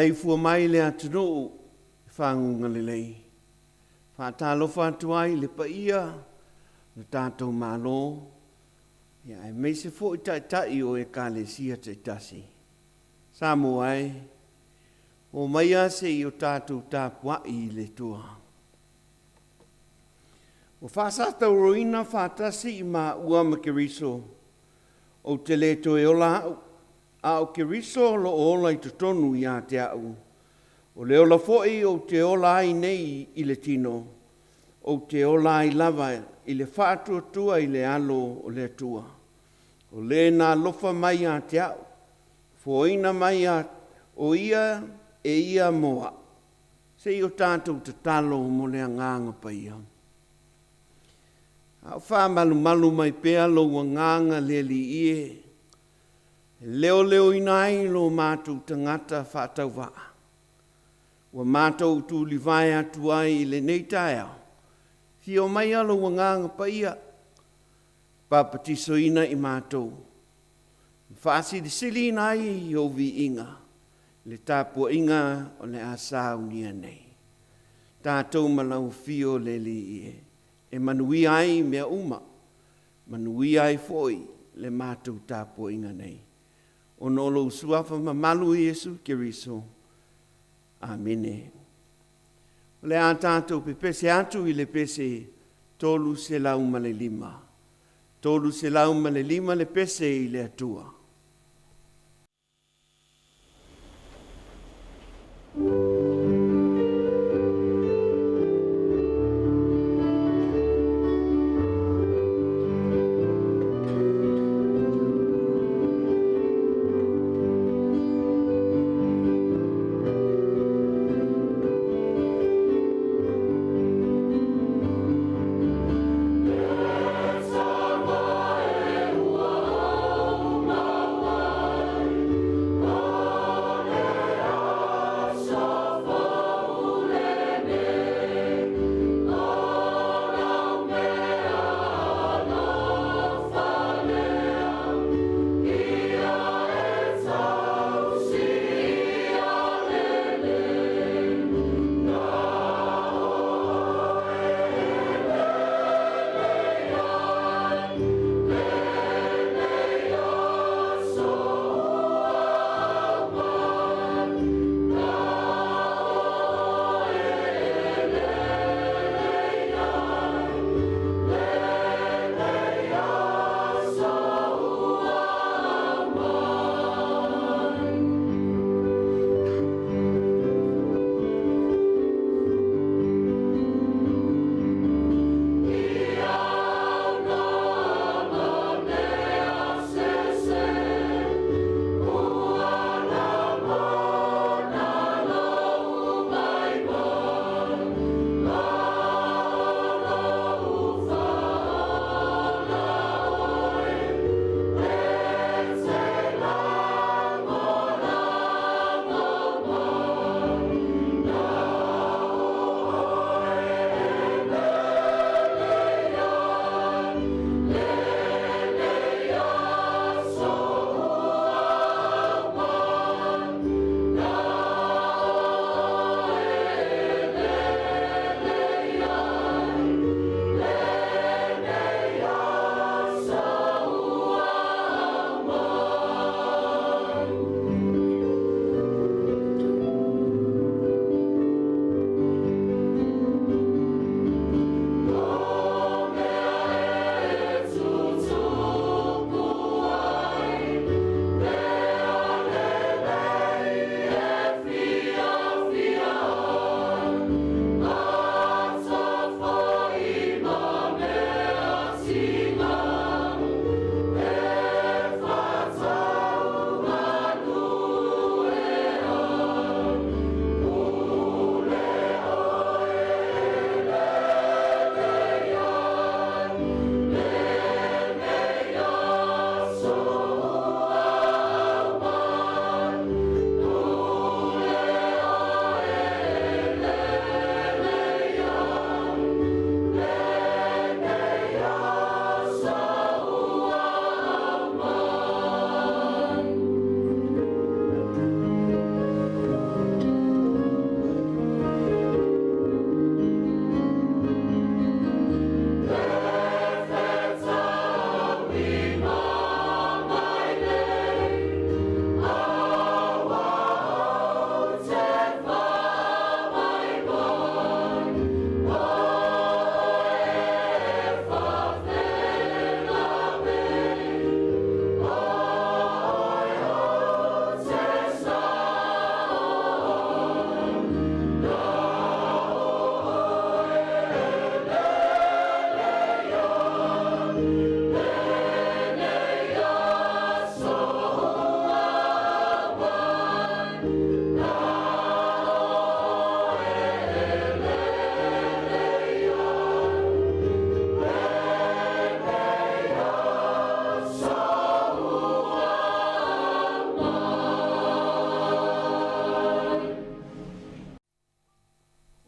Maleifua mai le atunuu i faguga lelei. Faatalofa atu ai i le paia o le tatou Malo, aemaise foi Taitai o Ekalesia taitasi. Samoa e, omaia se i o tatou tapuai i le Atua. Ua faasatauroina faatasi i maua ma Keriso, ou te le toe ola au, a o Keriso o lo o ola i totonu ia te au. O le ola foi ou te ola ai nei i le tino, ou te ola ai lava i le faatuatua i le Alo o le Atua, o le na alofa mai ia te au, foaina mai o ia e ia mo au. Se i o tatou tatalo mo le Agaga Paia. A o faamalumalu mai pea lou Agaga le Alii e, e leoleoina ai lo matou tagata faatauvaa, ua matou tulivae atu ai i lenei taeao, fio maia lou Agaga Paia, papatisoina i matou, faasilisiliina ai ou viiga i le tapuaiga o le a saunia nei. Tatou ma lau afio le Alii e, e manuia ai mea uma, manuia ai foi le matou tapuaiga nei, ona o lou Suafa mamalu Iesu Keriso. Amene. O le a tatou pepese atu i le pese 305. 305 le pese i le Atua.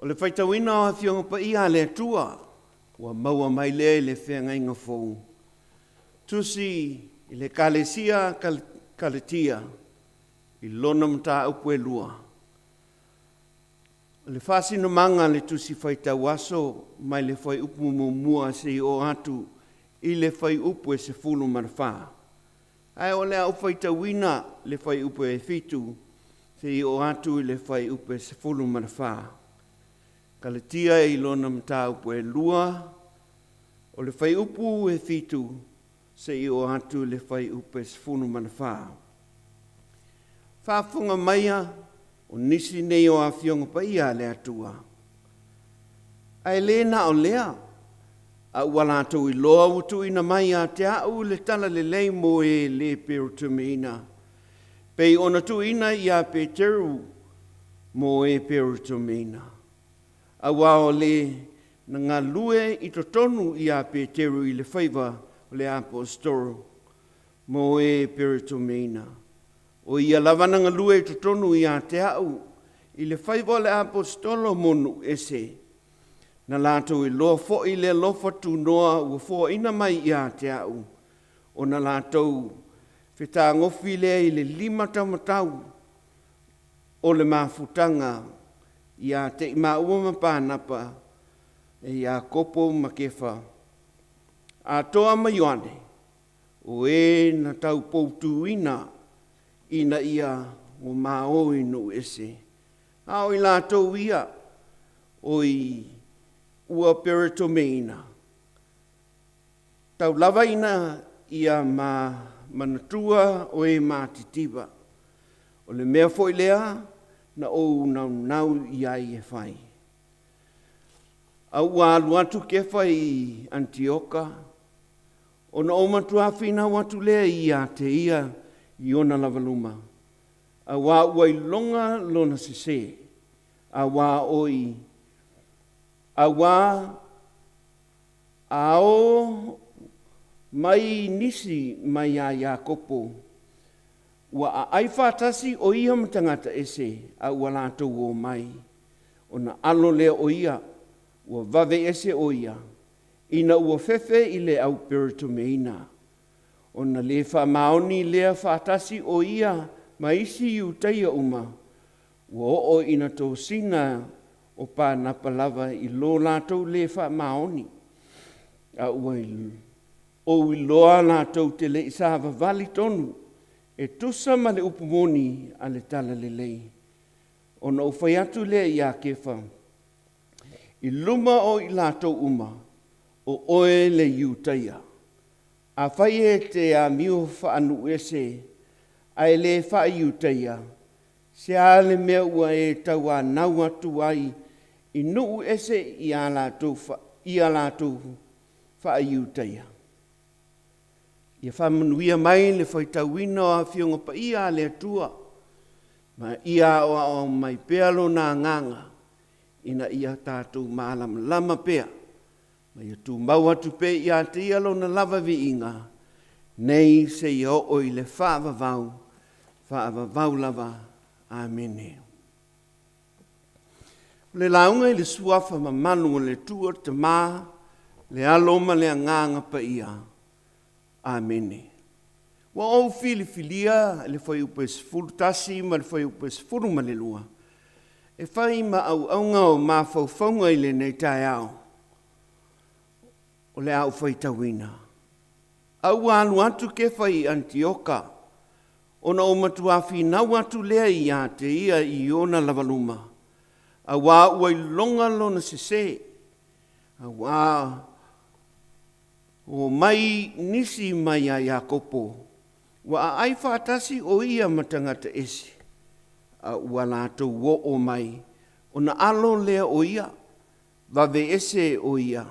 O le faitauina o Afioga Paia a le Atua ua maua mai lea i le Feagaiga Fou. Tusi i le Ekalesia Kaletia i lona mataupu e lua. O le faasinomaga a le Tusi Faitau Aso mai le fuaiupu muamua seia oo atu i le fuaiupu e 14. Ae o le a ou faitauina le fuaiupu e 7 seia oo atu i le fuaiupu e 14. Kalatia i lona mataupu e 2, o le fuaiupu e 7 seia oo atu i le fuaiupu e 14. Faafofoga maia o nisi nei o Afioga Paia a le Atua. Ae le na o lea, a ua latou iloa ua tuuina mai ia te a'u le talalelei mo e le peretumeina, pei ona tuuina ia Peteru mo e peretumeina. Auā o le na galue i totonu ia Peteru i le faiva o le Aposetolo mo e peretumeina, o ia lava na galue i totonu ia te a'u i le faiva o le Aposetolo mo nuu ese, Na latou iloa foi le alofa tunoa ua foaina mai ia te a'u, ona latou fetagofi lea i le limataumatau o le mafutaga ia te i maua ma Panapa, e Iakopo ma Kefa, atoa ma Ioane, o e na taupoutuina ina ia mao i nuu ese. A o i latou ia o i ua peretomeina, tau lava ina ia ma manatua o e matitiva. O le mea foi lea na ou naunau i ai e fai. A ua alu atu Kefa i Anitioka, ona ou matua finau atu lea ia te ia i ona lava luma, auā ua iloga lona sesē, auā o i, auā a o mai nisi mai iā Iakopo, ua aai faatasi o ia ma tagata ese, a ua latou omai, ona alo lea o ia, ua vave ese o ia, ina ua fefe i le au Peretomeina. Ona le faamaoni lea faatasi o ia ma isi Iutaia uma, ua oo ina tosina o Panapa lava i lo latou le faamaoni, a ua ou iloa latou te le i savavali tonu e tusa ma le upu moni a le Talalelei. Ona ou fai atu lea iā Kefa, i luma o i latou uma, o oe le Iutaia. Afai e te amio faanuu ese ae le faa-Iutaia, se a le mea ua e tauanau atu ai i nuu ese i a latou, ia latou faa-Iutaia? Ia faamanuia mai le faitauina o Afioga Paia a le Atua, ma ia aoao mai pea Lona Agaga ina ia tatou malamalama pea, ma ia tumau atu pea ia te Ia Lona lava viiga, nei seia oo i le faavavau, faavavau lava. Amene. O le lauga i le Suafa mamalu o le Atua le Tama, le Alo ma le Agaga Paia. Amene. Ua ou filifilia le fuaiupu e 11 ma le fuaiupu e 12 e fai ma auauga o mafaufauga i lenei taeao o le a ou faitauina. A ua alu atu Kefa i Anitioka, ona ou matuā finau atu lea ia te ia i ona lava luma, auā ua iloga lona sesē, auā ua omai nisi mai iā Iakopo, ua aai faatasi o ia ma tagata ese, a ua latou oo mai, ona alo lea o ia, vave ese o ia,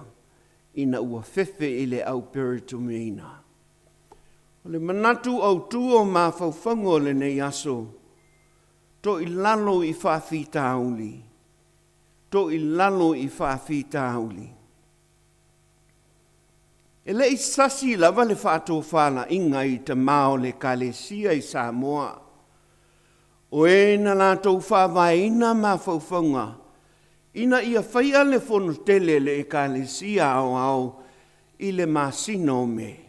ina ua fefe i le au Peretumeina. O le manatu autū o mafaufauga o lenei aso, toilalo i faafitauli, toilalo i faafitauli. E le i sasi lava le faatofalaiga i tama o le Ekalesia i Samoa, o e na latou faavaeina mafaufauga. ina ia faia le fono tele a le Ekalesia Aoao i le masina o Me,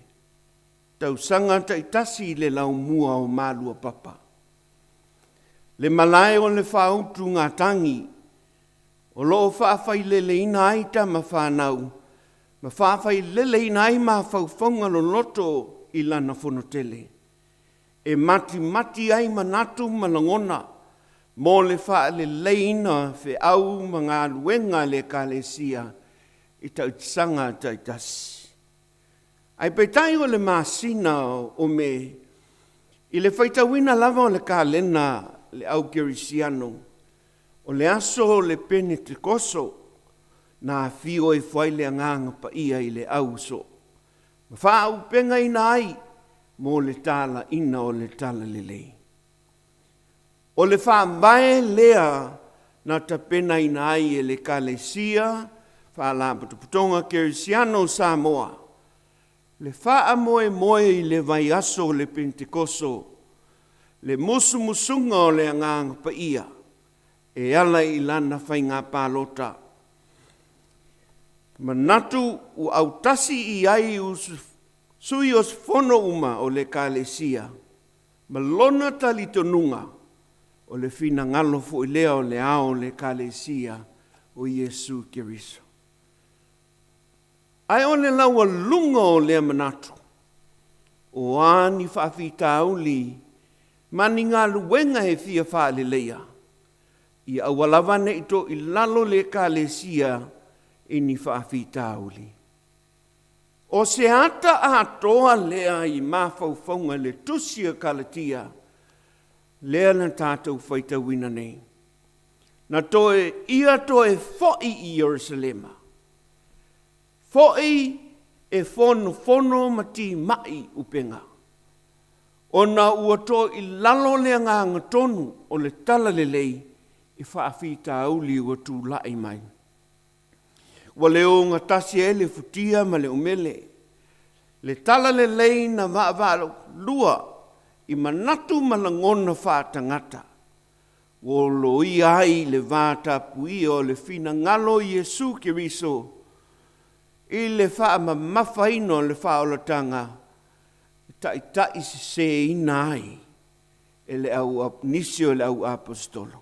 tausaga taitasi i le laumua o Maluapapa. Le malae o le faautugatagi o lo o faafaileleina ai tama fanau ma faafaileleina ai mafaufauga loloto i lana fonotele, e matimati ai manatu ma lagona mo le faaleleiina feau ma galuega a le Ekalesia i tausaga taitasi. Ae peitai o le masina o Me, i le faitauina lava o le kalena a le au kerisiano, o le aso o le Penetekoso na afio ifo ai le Agaga Paia i le auaso ma faaauupegaina ai mo le talaiina o le Talalelei. O le faavae lea na tapenaina ai e le Ekalesia Faalapotopotoga Kerisiano o Samoa le faamoemoe i le vaiaso o le Penetekoso, le musumusuga o le Agaga Paia e ala i lana faiga palota. Manatu ua autasi i ai sui usufono uma o le Ekalesia ma lona talitonuga, o le finagalo foi lea o le Ao o le Ekalesia o Iesu Keriso. Ae o le laualuga o lea manatu, o a ni faafitauli ma ni galuega e fia faaleleia, ia aua lava ne i toilalo le Ekalesia i ni faafitauli. O se ata atoa lea i mafaufauga i le Tusi a Kalatia lea na tatou faitauina nei. Na toe ia toe foi i Ierusalema, foi e fonofono ma timai upega, ona ua toilalo le agaga tonu o le talalelei i faafitauli ua tulai mai. Ua le ogatasi ai le futia ma le umele, le talalelei na vaavaalua i manatu ma lagona faatagata, ua oloia ai le vatapuia o le finagalo o Iesu Keriso i le faamamafaina o le faaolataga e taitaiseseina ai e le au, nisi o le au aposetolo.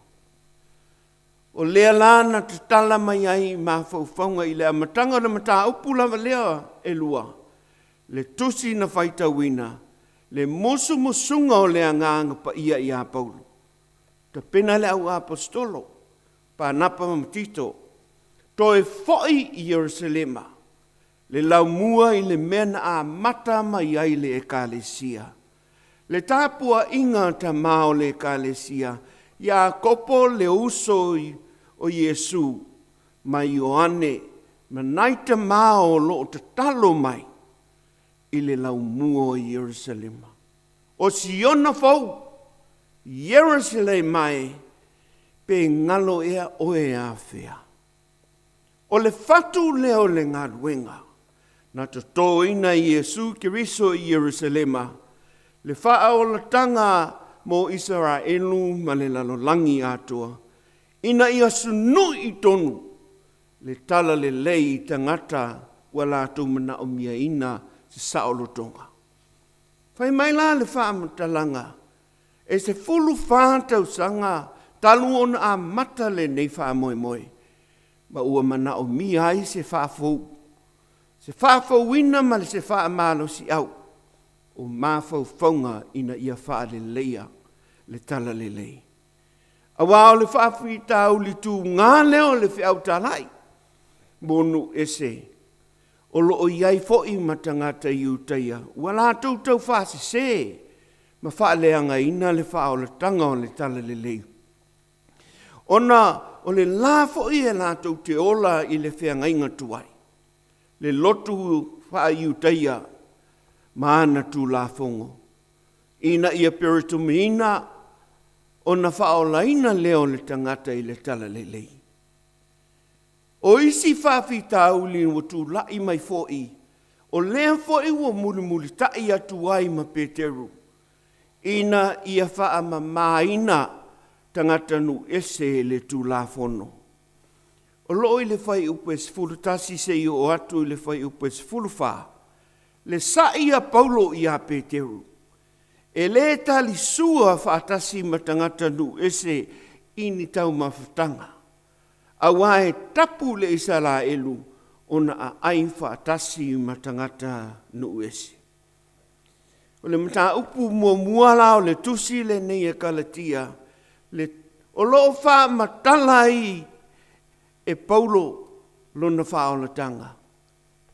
O lea la na tatala mai ai mafaufauga i le amataga o le mataupu lava lea e lua, le tusi na faitauina, le musumusuga o le Agaga Paia ia Paulo. Tapena le au aposetolo, Panapa ma Tito, toe foi i Ierusalema, le laumua i le mea na amata mai ai le Ekalesia. Le tapuaiga a tama o le Ekalesia, Iakopo le uso o Iesu, ma Ioane, ma nai tama o lo o tatalo mai i le laumua o Ierusalema. O Siona fou, Ierusalema e, pe galo ea oe afea? O le fatu lea o le galuega na totoina e Iesu Keriso i Ierusalema, le faaolataga mo Isaraelu ma le lalolagi atoa, ina ia sunui tonu le talalelei i tagata ua latou manaomiaina se saolotoga. Fai mai la le faamatalaga, e 14 tausaga talu ona amata lenei faamoemoe, ma ua manaomia ai se faafou, se faafouina ma se faamalosiau o mafaufauga ina ia faaleleia le talalelei. Aua o le faafitauli tuga lea o le feau talai mo nuu ese, o lo o i ai foi ma tagata Iutaia ua latou taufaasese ma faaleagaina le faaolataga o le talalelei, ona o le la foi e latou te ola i le feagaiga tuai, le lotu faa-Iutaia ma ana Tulafono, ina ia peretumiina ona faaolaina lea o le tagata i le talalelei. O isi faafitauli ua tulai mai foi, o lea foi ua mulimulitai atu ai ma Peteru, ina ia faamamaina tagata nuu ese i le Tulafono. O lo o i le fuaiupu e 11 seia oo atu i le fuaiupu e 14, le sa'i a Paulo iā Peteru, e lē talisua faatasi ma tagata nuu ese i ni taumafataga, auā e tapu le Isaraelu ona aai faatasi ma tagata nuu ese. O le mataupu muamua la o le tusi lenei a Kalatia, le, o lo o faamatala ai e Paulo lona faaolataga,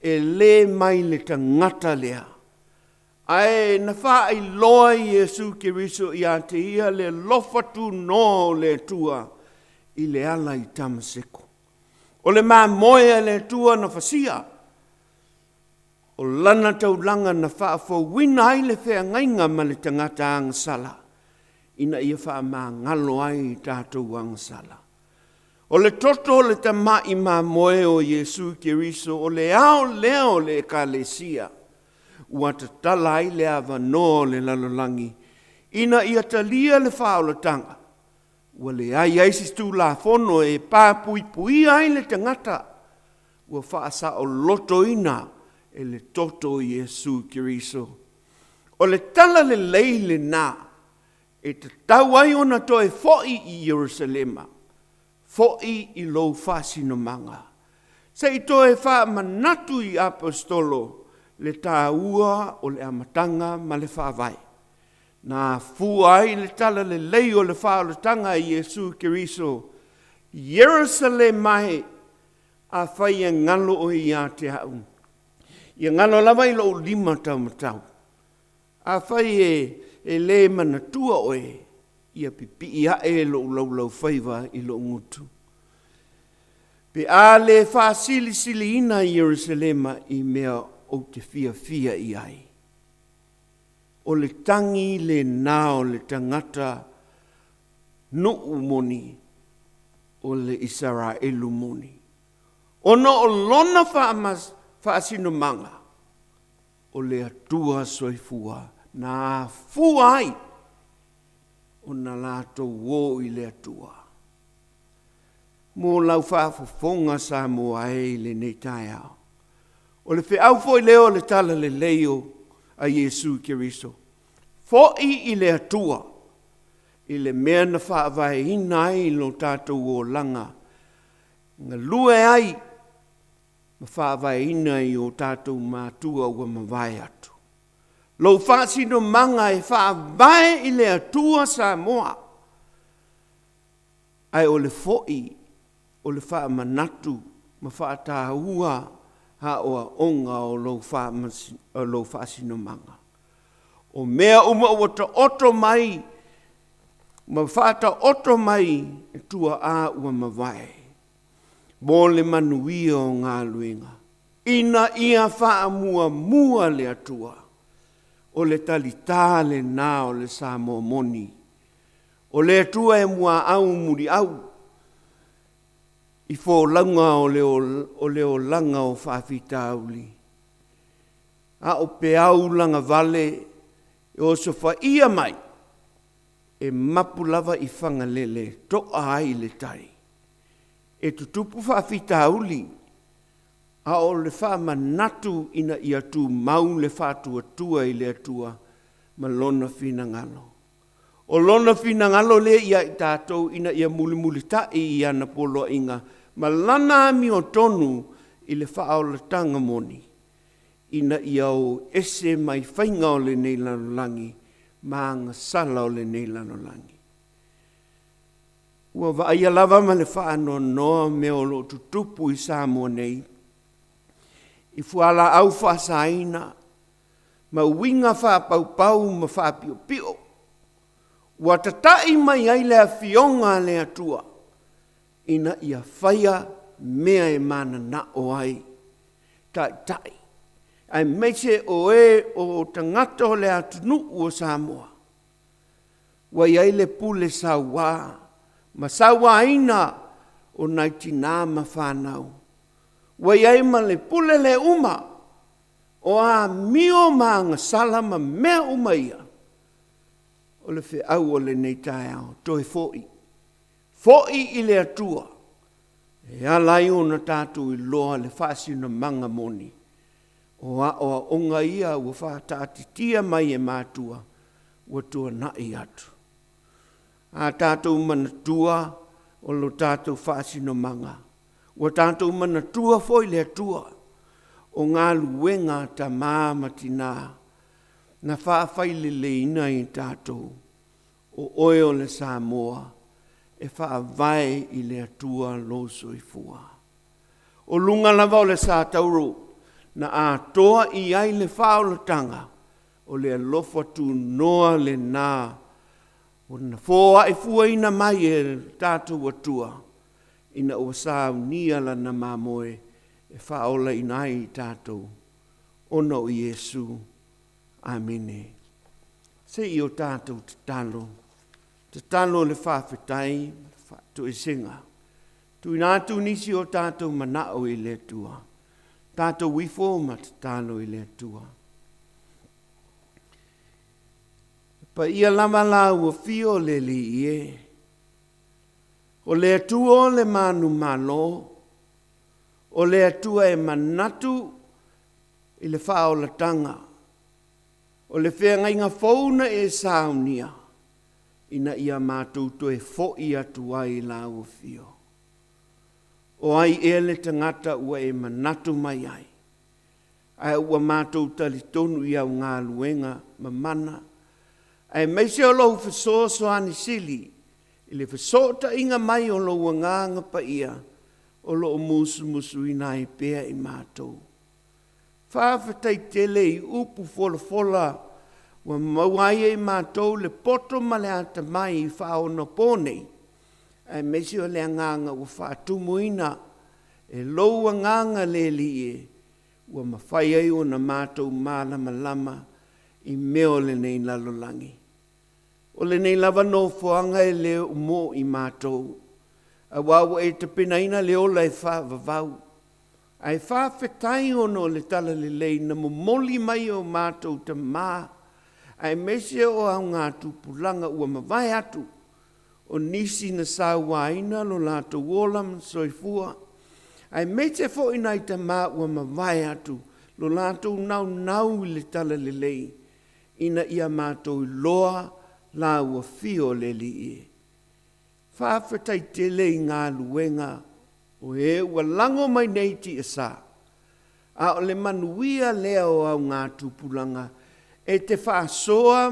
e lē mai le tagata lea, ae na faailoa Iesu Keriso ia te ia le alofa tunoa o le Atua i le ala i Tamaseko. O le mamoe a le Atua na fasia, O lana taulaga na faafouina ai le feagaiga ma le tagata agasala ina ia faamagalo ai i tatou agasala. O le toto o le Tama'i mamoe o Iesu Keriso o le ao lea o le Ekalesia ua tatala ai le avanoa o le lalolagi ina ia talia le faaolataga. Ua leai ai se Tulafono e papuipuia ai le tagata ua faasaolotoina e le toto o Iesu Keriso. O le tala lelei lena e tatau ai ona toe fo'i i Ierusalema, fo'i i lou faasinomaga, se i toe faamanatu i Aposetolo le taua o le amataga ma le faavae. Na afua ai le tala lelei o le faaolataga a Iesu Keriso, Ierusalema e, Afai e galo oe ia te au, ia galo lava i lou limataumatau. Afai e le manatua oe, ia pipii ae lou laulaufaiva i lou gutu. Pe a le faasilisiliina Ierusalema i mea ou te fiafia i ai. O le tagi lena o le tagata nuu moni o le Isaraelu moni, ona o lona faasinomaga o le Atua soifua na afua ai ona latou o i le Atua. Mo lau faafofoga Samoa e i lenei taeao, o le feau foi lea o le Talalelei o a Iesu Keriso, fo'i i le Atua i le mea na faavaeina ai lo tatou olaga, galue ai ma faavaeina i o tatou matua ua mavae atu. Lou faasinomaga e faavae i le Atua Samoa, ae o le fo'i o le faamanatu ma faataua aoaoga o lou faasinomaga. O mea uma ua taoto mai ma faataoto mai e tuaa ua mavae mo le manuia o galuega, ina ia faamuamua le Atua. O le talita lena o le Samoa moni. O le Atua e muaau muliau i folauga o le olaga o faafitauli, a o peau lagavale e osofaia mai, e mapu lava i Fagalele e to'a ai le tai. E tutupu faafitauli, a o le faamanatu ina ia tumau le faatuatua i le Atua ma Lona finagalo. O Lona finagalo lea ia i tatou ina ia mulimulita'i i ana poloaiga ma Lana amiotonu i le faaolataga moni, ina ia o ese mai faiga o lenei lalolagi ma agasala o lenei lalolagi. Ua vaaia lava ma le faanoanoa mea o lo o tutupu i Samoa nei, i fualaau faasaina ma uiga faapaupau ma faapiopio, ua tata'i mai ai le Afioga a le Atua ina ia faia mea e mananao ai taitai, aemaise o e o tagata o le atunuu o Samoa, ua i ai le pule sauā ma sauāina o nai tinā ma fanau. Ua i ai ma le pule le uma o amio ma agasala ma mea uma ia. O le feau o lenei taeao, toe fo'i, fo'i i le Atua. E ala ai ona tatou iloa le faasinomaga moni o aoaoga ia ua faataatitia mai e matua ua tuanai atu. A tatou manatua o lo tatou faasinomaga, ua tatou manatua foi le Atua, o galuega a tama ma tina na faafaileleiina i tatou, o oe o le Samoa e faavae i le Atua lou soifua. O luga lava o le satauro na atoa i ai le faaolataga, o le alofa tunoa lena na foai fuaina mai e lo tatou Atua ina ua saunia Lana mamoe e faaolaina ai i tatou ona o Iesu. Amene. Se i o tatou tatalo, tatalo o le faafetai ma le faatoesega. Tuuina atu nisi o tatou manao i le Atua. Tatou ifo ma tatalo i le Atua. E paia lava la ua fio o le Alii e, o le Atua o le manumalo, o le Atua e manatu i le faaolataga, o le feagaiga fou na e saunia, ina ia matou toe foi atu ai i lau afio. O ai ea le tagata ua e manatu mai ai, ae ua matou talitonu i au galuega mamana, aemaise o lou fesoasoani sili i le fesootaiga mai o lou Agaga Paia o lo o musumusuina ai pea i matou. Faafetai tele i upu folafola ua maua ai e i matou le poto ma le atamai i faaonapo nei, aemaise o le agaga ua faatumuina e lou Agaga le Alii e, ua mafai ai ona matou malamalama i mea o lenei lalolagi. O lenei lava nofoaga e le o mo i matou, aua ua e tapenaina le ola e faavavau. Ae faafetai ona o le talalelei na momoli mai e o matou tama aemaise o augatupulaga ua mavae atu, o nisi na sauaina lo latou ola ma soifua, aemaise foi nai tama ua mavae atu lo latou naunau i le talalelei ina ia matou iloa laua fio o le Alii e. Faafetai tele i galuega o e ua lago mai nei tiasa, a o le manuia lea o augatupulaga e te faasoa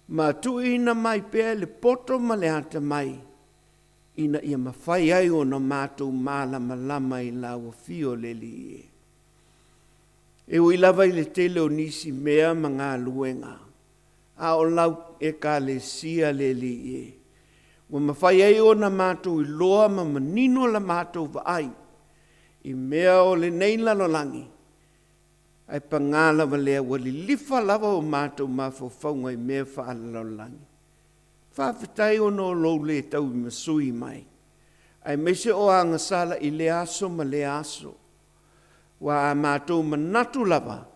ma tuuina mai pea le poto ma le atamai ina ia mafai ai ona matou malamalama i lau afio le Alii e. E ui lava i le tele o nisi mea ma galuega, a o lau Ekalesia le Alii e, ua mafai ai ona matou iloa ma manino la matou vaai i mea o lenei lalolagi, ae paga lava lea ua lilifa lava o matou mafaufauga i mea faalelalolagi. Faafetai ona o lou le tauimasui mai, aemaise o agasala i lea aso ma lea aso. Ua a matou manatu lava,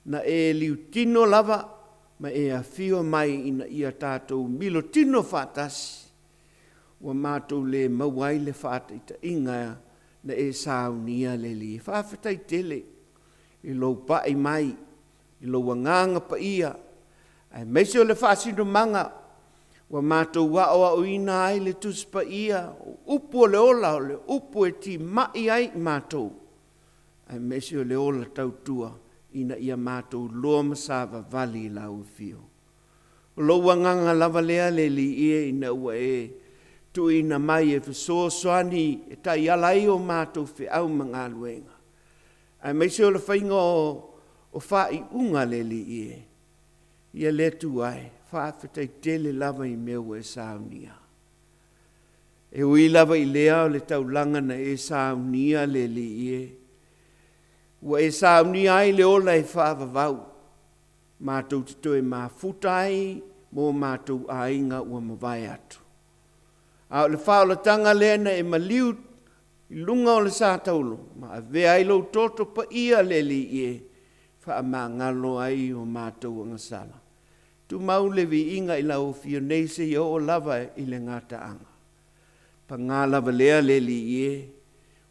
na e liutino lava ma e afio mai ina ia tatou milotino faatasi, ua matou le maua ai le faataitaiga na e saunia le Alii. Faafetai tele i lou pai mai i lou Agaga Paia, aemaise o le faasinomaga ua matou aoaoina ai le Tusi Paia, o upu o le ola, o le upu e timai ai i matou, aemaise o le ola tautua ina ia matou loa ma savavali i lau afio. O lou agaga lava lea le Alii e ina ua e tuuina mai e fesoasoani e taiala ai o matou feau ma galuega, aemaise o le faiga o faaiuga le Alii e. Ia le Atua e, faafetai tele lava i mea ua e saunia. E ui lava i lea o le taulaga na e saunia le Alii e, ua e saunia ai le ola e faavavau, matou te toe mafuta ai mo matou aiga ua mavae atu. A o le faaolataga lea na e maliu i luga o le satauro ma avea ai lou toto paia le Alii e, faamagalo ai o matou agasala. Tumau le viiga i lau afio nei seia oo lava i le gataaga. Pagā lava lea le Alii e,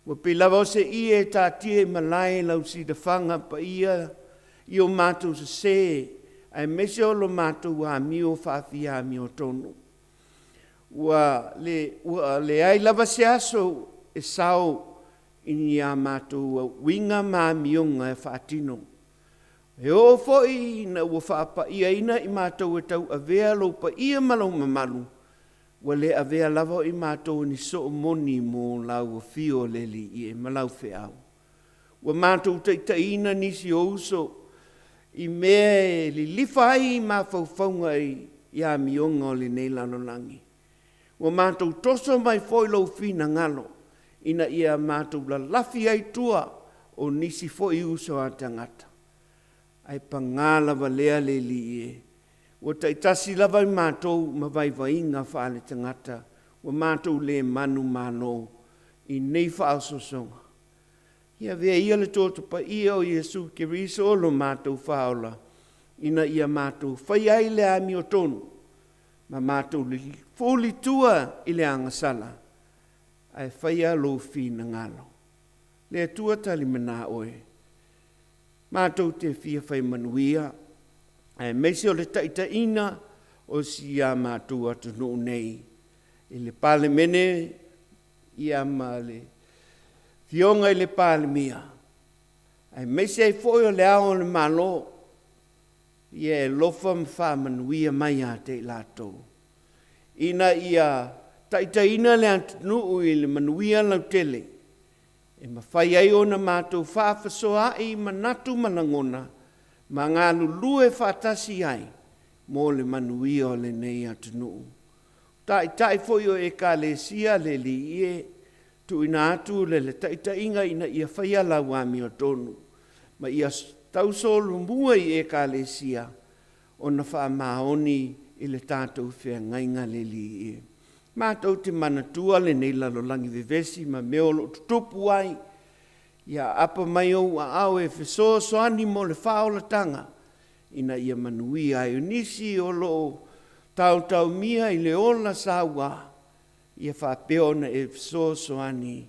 ua pei lava o se ie e taatia i malae lau silafaga paia i o matou sesē aemaise o lo matou amio faafiamiotonu. Ua le, ua leai lava se aso e sao i ni a matou uiga ma amioga e faatino. E oo foi ina ua faapaiaina i matou e tauavea lou paia ma lou mamalu, ua le avea lava o i matou o ni soo moni mo lau afio le Alii e ma lau feau. Ua matou taitaiina nisi o uso i mea e lilifa ai mafaufauga i amioga o lenei lalolagi. Ua matou toso mai foi lou finagalo ina ia matou lalafi ai i tua o nisi foi uso a tagata. Ae paga lava lea le Alii e, ua taitasi lava i matou ma vaivaiga faaletagata ua matou le manumalo i nei faaosoosoga. Ia avea ia le Toto Paia o Iesu Keriso o lo matou Faaola ina ia matou faia ai le amiotonu ma matou fulitua i le agasala ae faia lou finagalo. Le Atua talimana oe, matou te fia fai manuia aemaise o le taitaiina o si a matou atunuu nei i le Palemene ia ma le Afioga i le Palemia aemaise ai foi o Le Ao o le Malo. Ia e alofa ma faamanuia mai ia te i latou ina ia taitaiina le atunuu i le manuia lautele e mafai ai ona matou faafasoaai manatu ma lagona ma galulue faatasi ai mo le manuia o lenei atunuu. O Taitai foi o Ekalesia le Alii e, tuuina atu le taitaiga ina ia faia lau amiotonu ma ia tausolomua i Ekalesia ona faamaoni i le tatou feagaiga le Alii e. Matou te manatua lenei lalolagi vevesi ma mea o lo o tutupu ai, ia aapa mai ou aao e fesoasoani mo le faaolataga ina ia manuia ai. O nisi o lo o taotaomia i le ola saua, ia faapea ona e fesoasoani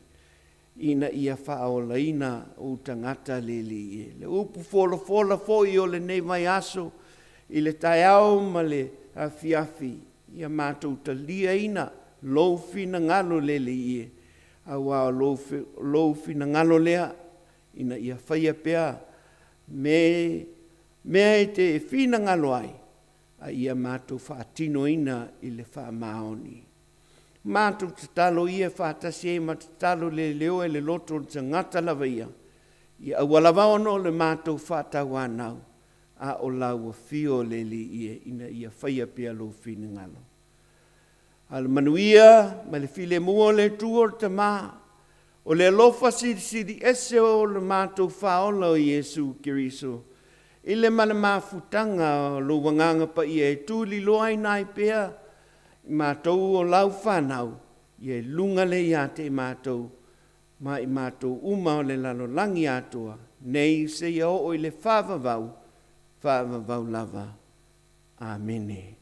ina ia faaolaina ou tagata le Alii e. Le upu folafola foi o lenei vaiaso i le taeao ma le afiafi, ia matou taliaina lou finagalo le Alii e, aua o lou finagalo lea ina ia faia pea me mea e te finagalo ai, a ia matou faatinoina i le faamaoni. Matou tatalo ia faatasi ai ma tatalo leleoa i le loto o le tagata lava ia, ia aua lava ona o le matou faatauanau, a o lau afio le Alii e, ina ia faia pea lou finagalo. A o le manuia ma le filemu o le Atua o le Tama, o le alofa silisili ese o le matou Faaola o Iesu Keriso, i le ma le mafutaga o lou Agaga Paia e tuliloaina ai pea i matou o lau fanau, ia i luga lea ia te i matou ma i matou uma o le lalolagi atoa, nei seia oo i le faavavau, faavavau lava. Amene.